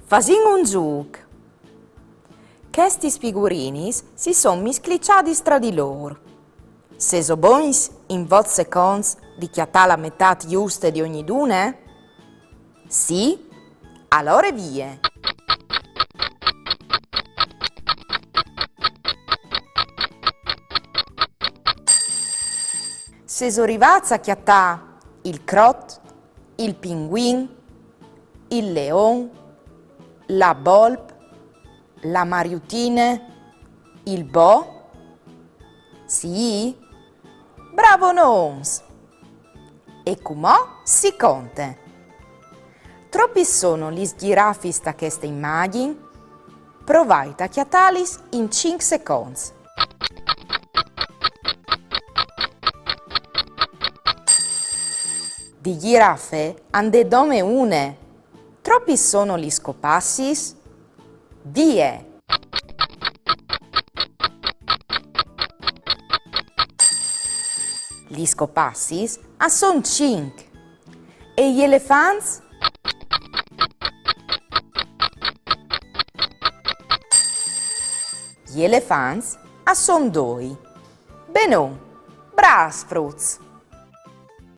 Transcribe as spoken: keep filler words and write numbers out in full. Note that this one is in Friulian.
Fasìn un zûc. Chestis figurinis si son miscliçadis tra di lôr. Sêso bogns in vot seconts di cjatâ la metât juste di ognidune? Sì? Alore vie! Sêso rivâts a cjatâ il crot, il pinguin, il leon, la bolp, la mariutine, il bo? Sì? Bravonons! E cumò si conte. Tropis sono lis gjirafis ta cheste imagjin? Provait a cjatâlis in cinc seconts. Di gjirafe a 'nd è dome une. Tropis sono lis copassis? Vie! Lis copassis a son cinc. E i elefants? I elefants a son doi. Benon, brâfs fruts!